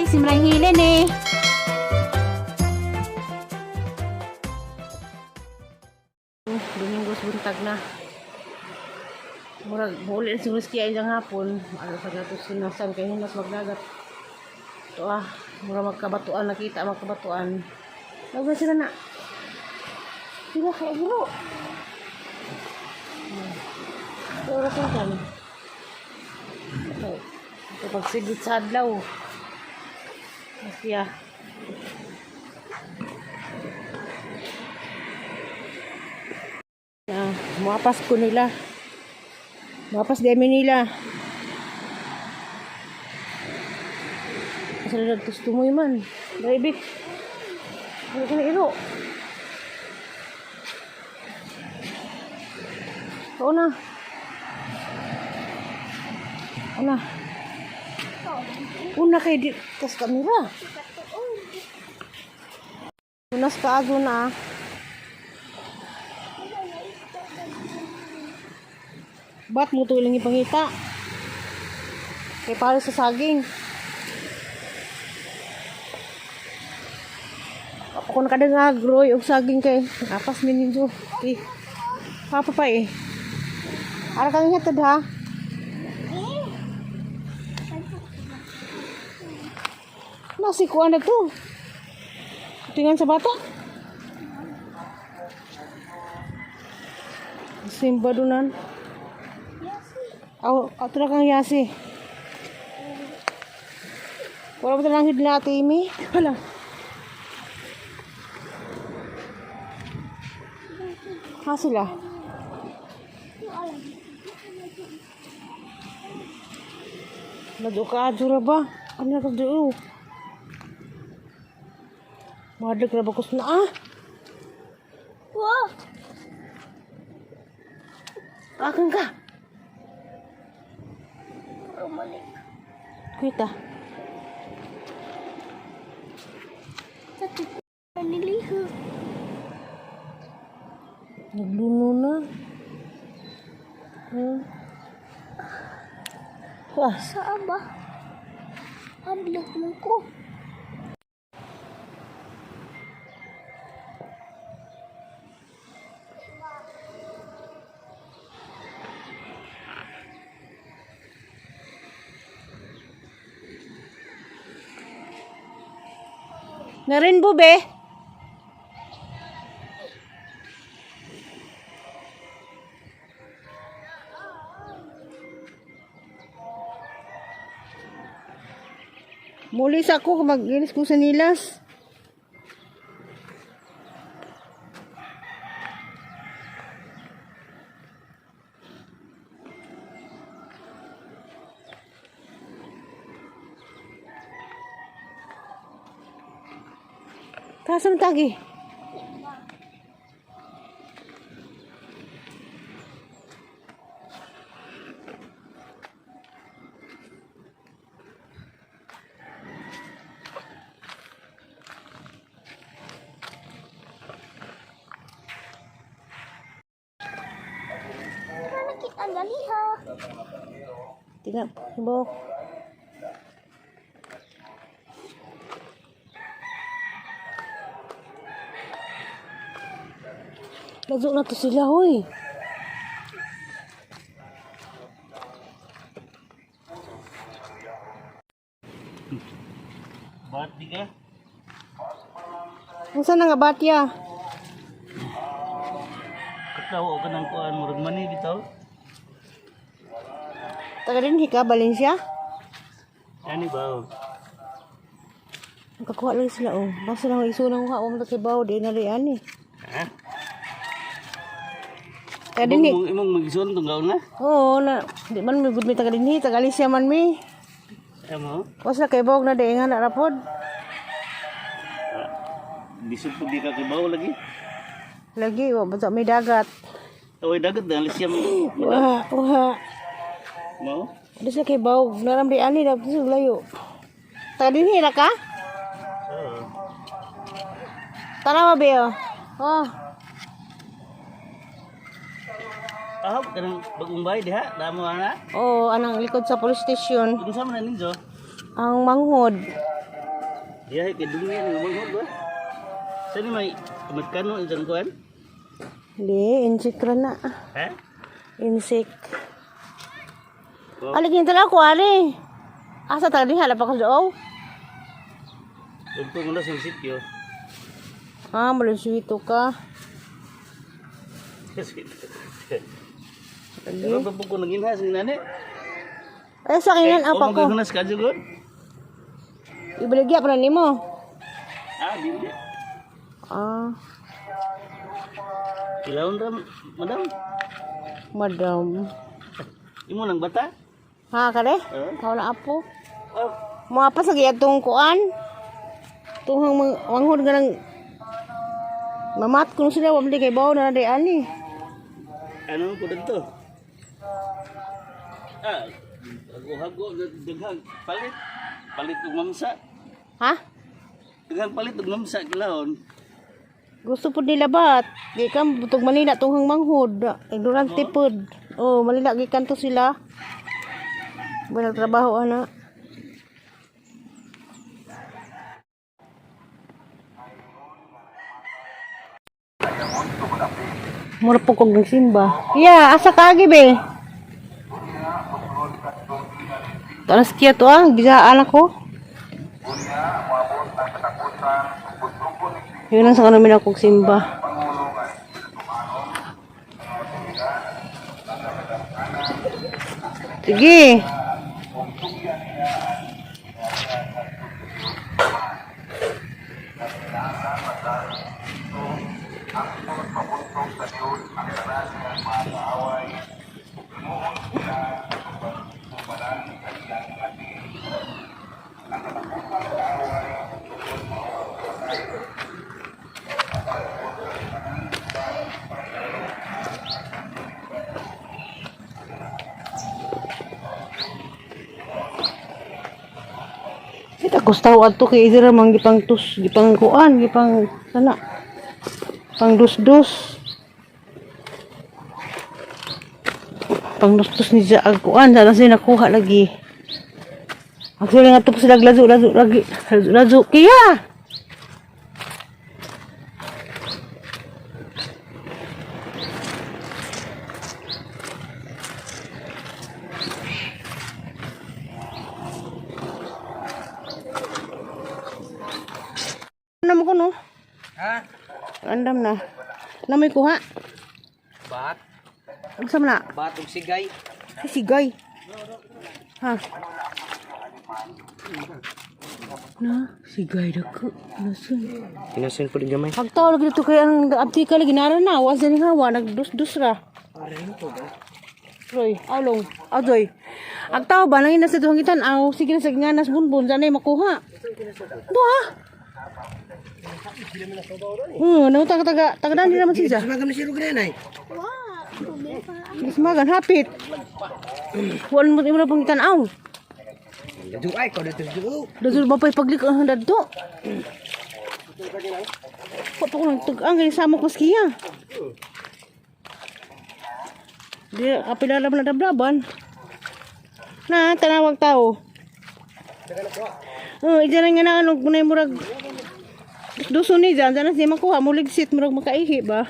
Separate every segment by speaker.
Speaker 1: Simrang hilin eh. Domingos buntag na. Murag muli na siguro siya isang hapon. Ano sa gatos sinasan kay hinas magdagat. Ito ah, mura magkabatuan nakita magkabatuan. Laga sila na. Sila kay hilo. Ito oras na kan. Ito. Ito pagsigit sa adlaw. Siya. Na, mapas ko nila. Mapas di amin nila. Asa na nagtustumoy man. Daibik. Ano ka na iro? Oo na. Una. Una kay di tas kamera. Unas kaago na. Ba't mo tuling ipangita? Kay para sa saging. Ako nakadangag, Roy, og saging kay apas min ninyo. Eh, papa pa eh. Ara kang hatad ha. Nasi kuan na to. Tingnan sa bata. Simba dunan. Aw, ato na kang yasi. Wala ba talang hidla, Ate Amy? Hala. Ha sila? Naduka ra ba? Ano na to? Madlag ra ba kus na ah?
Speaker 2: Wow!
Speaker 1: Akin ka.
Speaker 2: Rumalik.
Speaker 1: Kita.
Speaker 2: Sa niliho.
Speaker 1: Nagluno na. Wah,
Speaker 2: Saan ba? Hadlok mo ko.
Speaker 1: Na rin be. Muli sa ako mag-inis ko sa nilas. Kasan tagi?
Speaker 2: Tara nakita ang galiha.
Speaker 1: Tingnan, bok. Lazo na to sila, hoy.
Speaker 3: Ba't di ka?
Speaker 1: Unsa na nga batya?
Speaker 3: Katawa ka ng kuan, murag mani bitaw.
Speaker 1: Taga din ka, Valencia?
Speaker 3: Ani ba? Oh?
Speaker 1: Nakakuha lang sila, oh. Basta lang isunang kuha, huwag mo baw, di na rin, ani.
Speaker 3: Ha?
Speaker 1: Taga din
Speaker 3: Imong imong magison tong gaon na?
Speaker 1: Oo, na, di man mi good mi taga dinhi, taga Alicia man mi.
Speaker 3: Amo.
Speaker 1: Was na kay bawg na di nga na rapod.
Speaker 3: Lisod pud di ka kibaw lagi.
Speaker 1: Lagi, wa basta may dagat.
Speaker 3: Oy dagat na alis siya mo.
Speaker 1: Wa, wa.
Speaker 3: Mo?
Speaker 1: Di sa kay bawg, naram di ani dapat sa layo. Taga dinhi ra ka?
Speaker 3: Oo.
Speaker 1: Tanawa be oh. Oh,
Speaker 3: Ah, kanang bagong bahay diha, damo ana.
Speaker 1: oh, anang likod sa police station,
Speaker 3: Unsa man na ninyo?
Speaker 1: ang manghod.
Speaker 3: Diha kay dungi ang manghod ba? Sa ni may magkano ang kuan?
Speaker 1: Di, insect ra na.
Speaker 3: Ha?
Speaker 1: Insect.
Speaker 3: Oh.
Speaker 1: Aligin tala ko ari. Asa tala diha pa ko doow.
Speaker 3: Unto mo na sa sityo.
Speaker 1: Ah, malusuito ka.
Speaker 3: Pero pa ko nanginhas ni nani.
Speaker 1: Ay sa kinan apa ko.
Speaker 3: Oh, maghunas ka jud.
Speaker 1: Ibaligya pa na nimo.
Speaker 3: Ah, dili.
Speaker 1: Ah,
Speaker 3: Ilawon ra, madam.
Speaker 1: madam.
Speaker 3: Imo nang bata?
Speaker 1: Ha kare?
Speaker 3: Eh?
Speaker 1: Wala apo.
Speaker 3: Oh,
Speaker 1: Mga pa sa giyatong kuan. Tunghang manghod nga nang mamat kuno sila wa kay bawo na di ani.
Speaker 3: ano ko dito? Ah, hago-hago daghang palit. Palit og mamsa.
Speaker 1: Ha?
Speaker 3: Daghang palit og mamsa kilahon.
Speaker 1: Gusto pud nila bat. Gikan butog Manila tunghang manghod. Ignorante pud. Oh, Manila gikan to sila. Ba nagtrabaho ana. Mura po kong nagsimba. Yeah, asa ka agi be? Talas kiya to ah, bisaan ako. Yun lang sa kanami na kong simba. Sige. Kita gusto adto kay Izra man gipang tus, gipang kuan, gipang sana. Pang dus-dus. Pang dus-dus ni Ja ang kuan, sana siya nakuha lagi. Actually nga to pa sila lazo lazo lagi. Lazo lazo kiya. Andam ko no?
Speaker 3: Ha?
Speaker 1: Andam na. Namoy kuha.
Speaker 3: Bat,
Speaker 1: Ang sama na?
Speaker 3: bat og sigay.
Speaker 1: Ay, sigay. Ha? Na, sigay na ko. Nasun.
Speaker 3: Hinasin po din gamay.
Speaker 1: Pagtaw lagi dito kay ang abti ka lagi nara na, was ni hawa nagdus-dus ra. Roy, along, adoy. Agtaw ba nangin na sa duhang gitan aw sige na sa nganas bunbun sanay makuha. Duha. Nang taga taga taga di naman siya.
Speaker 3: Magam si Rugrenay.
Speaker 1: Bismagan hapit. Wala mo imo na pang gitan-aw.
Speaker 3: Dadu ay ko dito dadu.
Speaker 1: Dado ba pa'y paglik ang dadto? Wa pa ko nagtug-ang kay samok mas kiya. Di kapila na dablaban. Na tanawag tao. Oh, ija na nga na ano kunay murag duso ni dyan, dyan na siya makuha, muligsit, murag makaihi ba?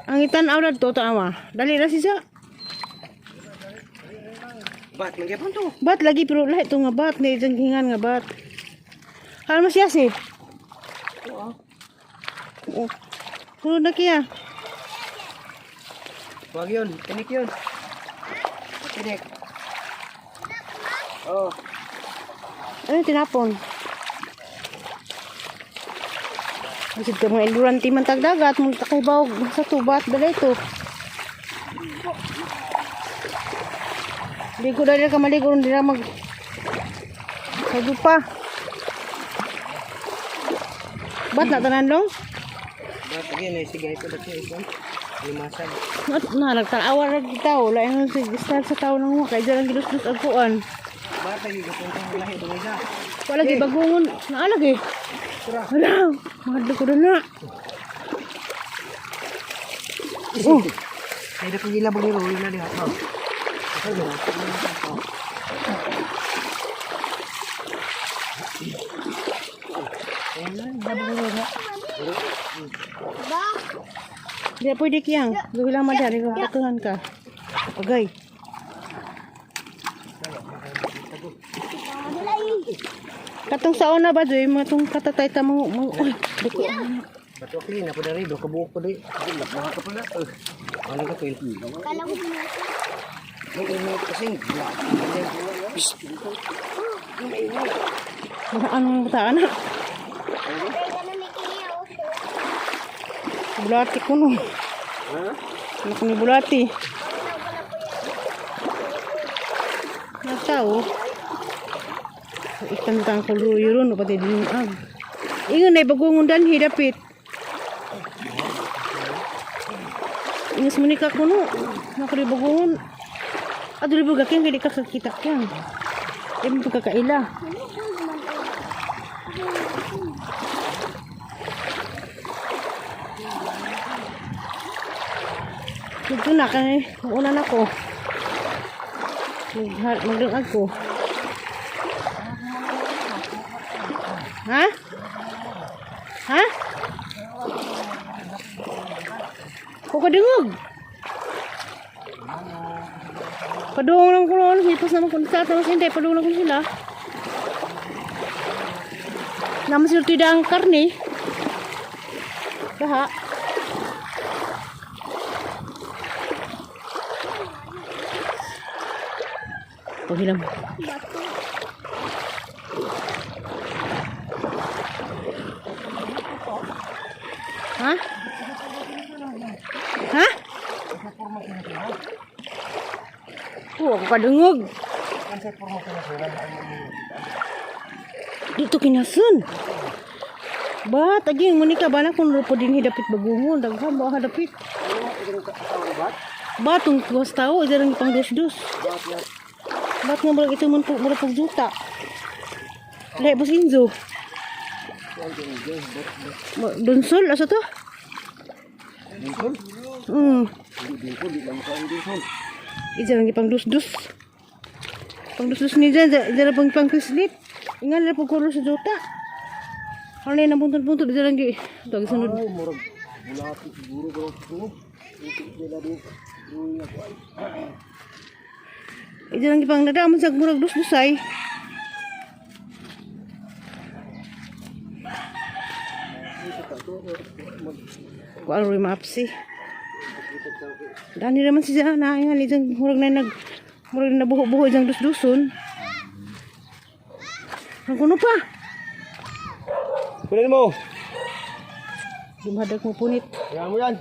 Speaker 1: Ang itan-aw na to, tanawa. Dali na siya.
Speaker 3: Bat man gyapon to.
Speaker 1: Bat lagi pero lahat to nga bat na isang hingan nga bat. Ano siya si? Oo. Sunod na kiya.
Speaker 3: Wag yun, tinik yun. Tinik. Oh,
Speaker 1: Ano yung tinapon? Kasi ito mga iluranti man tagdagat, mga takibawag sa tubat, dala ito. Ligo dali ka maligo, hindi na mag... Sago pa. Bat na tanan long?
Speaker 3: bat again ay sigay ko dito ikon. Limasan.
Speaker 1: At na, nagtanawa ra kita. Wala yung style sa tao ng mga. Kaya dyan ang gilus-lus ang kuan.
Speaker 3: Bat ay gapon ko lahi do isa.
Speaker 1: Wala lagi bagungon. Naalagi. Wala. Mahadlo ko na. Oh,
Speaker 3: Ay da ko gilabog ni Roy na diha. Oh.
Speaker 1: Di na pwede kiyang. Gawin lang man dyan. Atuhan ka. Agay. Katong sa una ba, Joy? Mga tong katatay ta mga uy, duko.
Speaker 3: Bato clean ako dari do kabuok ko di. Mga ka pala. Ano ka pil?
Speaker 2: Kala ko pinasa.
Speaker 3: May init kasi.
Speaker 1: Mga anong bataan na.
Speaker 2: Pero na may kiniya oh.
Speaker 1: Bulati ko no. Ano ko ni bulati? Nasa oh. Ikan tang kulo yun, pati din ag. Ingon ay bagong undan hidapit. Ingas mo ni ka kuno. Nakuri bagungon. Aduli buga kaya hindi ka kakita kyan. Eh, mo pagkakaila. Dito na kay una na ko. Magdungag ko. Ha? Ha? Ko kadungog. Padung lang ko noon, hipos naman ko sa tapos hindi padung lang ko sila. Naman sila tidang karne. Kaha. Paghilam.
Speaker 2: Bato.
Speaker 1: Ha? Ha? Oh, ako kadungog. Dito kinasun. Ba, taging mo ni ka ba na kung rupo din hidapit bagungon, daghan ba hadapit? Ba, tung tuwas tao, isa rin pang dos-dos. Ba't nga murag ito man po, murag pagjuta? Lahi, boss Inzo. Donsol, asa to?
Speaker 3: Dingkol? Hindi dingkol, di lang makaon dingkol.
Speaker 1: Isa lang pang dus-dus. Pang dus-dus ni dyan, dyan lang pang pang kislit. Ingan lang pagkuro sa jota. Ano na yung buntod-buntod, dyan lang di. Ito, ang sunod.
Speaker 3: Ay, murag bulati siguro bro. Ito nila din. Uy, ako ay.
Speaker 1: Isa lang pang nadamon sa murag dus-dus ay. Kuan rin maapsi. Dani naman si Jana, ingan isang murag na nag murag na buho-buho isang dus-duson. Ang kuno pa.
Speaker 3: Kunin mo.
Speaker 1: Dumadag mo punit.
Speaker 3: Kaya mo yan.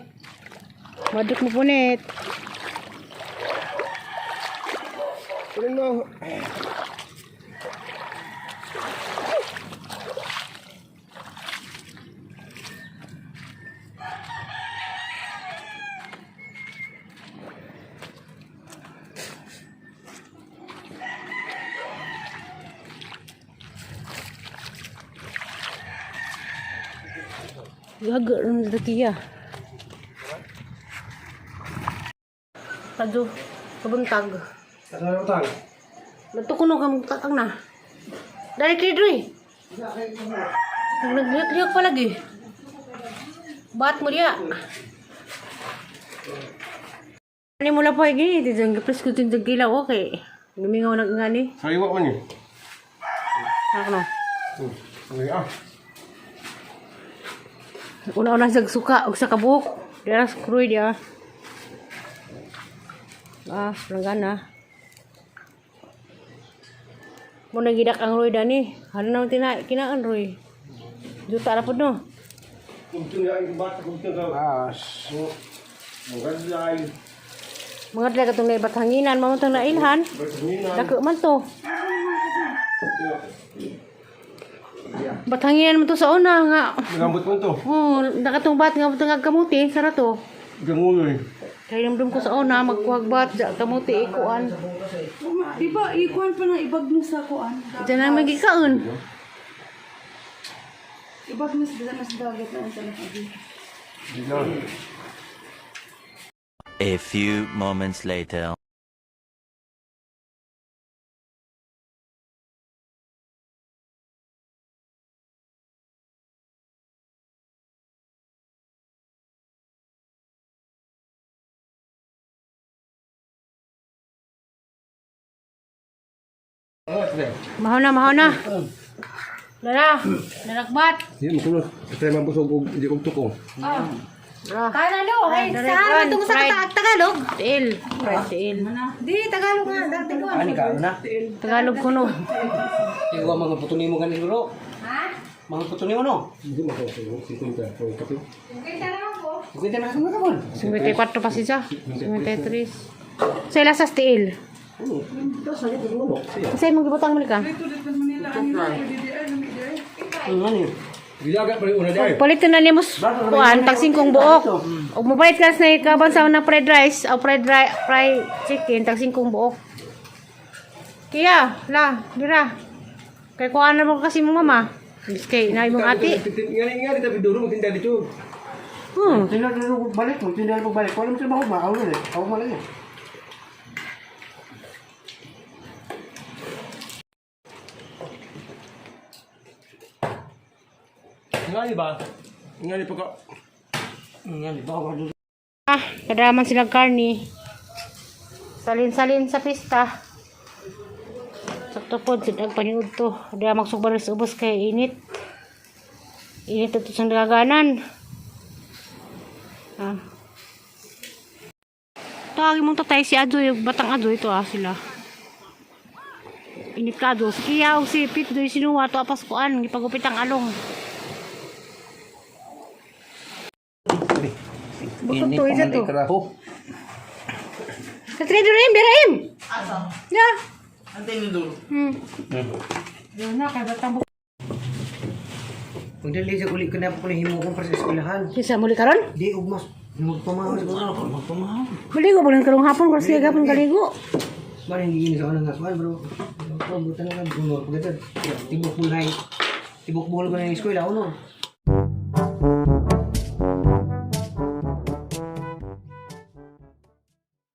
Speaker 1: Madak mo punit.
Speaker 3: Kunin mo.
Speaker 1: Gaga rin sa kiya. Tadyo, kabuntag.
Speaker 3: Asa na utang?
Speaker 1: Nagto kuno ka magtatang na. Dahil kay Droy. Nagliyok-liyok pa lagi. Ba't mo diya? Ano mo lang pa gini? Di dyan gapres ko dyan gilaw, okay. Gumingaw na nga ni.
Speaker 3: Sariwa man yun.
Speaker 1: Ano?
Speaker 3: Ano ah?
Speaker 1: Una-una sa suka og sa kabuok. Diya sa kruy diya. Ah, langgana. Mo nagidak ang roy dani. Ano naman tina kinaan roy. Juta ra pud no.
Speaker 3: Kung nga ang bata, kung ka. Ah, so. Magadlay.
Speaker 1: Mga dala katong naibat hanginan, mamutang na ilhan.
Speaker 3: Berhina.
Speaker 1: Dako man to. Bathanginan mo to sa una nga.
Speaker 3: Nagambot mo to.
Speaker 1: Oh, nakatong bat nga butang kamuti, sara to.
Speaker 3: Ganguloy.
Speaker 1: Kaya namdum ko sa una magkuhag bat ja kamuti ikuan.
Speaker 4: Di ba, ikuan pa na ibag no sa kuan.
Speaker 1: Diyan na magikaon.
Speaker 4: Ibag no sa dagat na ang talakagi.
Speaker 3: Di na.
Speaker 5: A few moments later.
Speaker 1: Mahaw na, mahaw na. Lala, nalagbat.
Speaker 6: Hindi mo kuno. Try mabusog og di og tuko.
Speaker 1: Kanalo, ay
Speaker 4: Saan man sa Tagalog?
Speaker 1: Tiil. Fried tiil.
Speaker 4: Di, Tagalog nga. Dati ko.
Speaker 3: Ani ka na?
Speaker 1: Tagalog kuno.
Speaker 3: Iwa mga puto nimo ganin bro. Ha? Mga puto nimo no.
Speaker 6: Hindi mo ko 50 o kape.
Speaker 3: Kwenta na ka kapon.
Speaker 1: 54 pa siya. 53. Sa ila sa tiil. Kasi mong gibutang mo ka.
Speaker 4: Dito dito sa Manila. Ano na DDR na DDR.
Speaker 3: Ano ni?
Speaker 6: Gidagat pa rin una dai.
Speaker 1: Palit na nimo kuan tag singkong buok. Og mopalit ka sa ikaban sa unang fried rice o fried chicken tag singkong buok. Kaya, la, dira. Kay kuan na mo kasi mong mama. Kay na imong ate.
Speaker 6: Ngani ngani tapi duro magtinda dito.
Speaker 3: Tinda dito balik mo, tinda mo balik. Wala mo trabaho ba? Ako na. Ako mo lang.
Speaker 6: Ngani ba? Ngani pa ka.
Speaker 3: Ngani ba ako dito?
Speaker 1: Ah, kadaman sila karni. Salin-salin sa pista. Sakto po, sidag paniud to. Di magsugban sa ubos kay init. Init ito sa nagaganan. Ah. Tawagin mong tatay si Adoy, yung batang Adoy ito ah sila. Init ka Adoy. Si Kia o si Pete doy sinuwa to apaskuan, gipagupit ang along.
Speaker 3: Ini
Speaker 1: to, isa to.
Speaker 3: Trabaho.
Speaker 1: Sa Diraim, diraim! Asa? Ya.
Speaker 3: Antay ni duro.
Speaker 1: Yun na, kay batang buk.
Speaker 7: Kung dili sa uli ko na po himo kong para sa eskwelahan.
Speaker 1: Kinsa muli karon?
Speaker 7: Di ug mas magpamahaw siguro ako, magpamahaw.
Speaker 1: Maligo ba lang karong hapon kasi gapon kaligo.
Speaker 7: Mara hindi gini sa kanang kasuan bro. Bro, buta na lang bunor pagkat tibok bulhay. Tibok buhol ko na yung eskwela uno.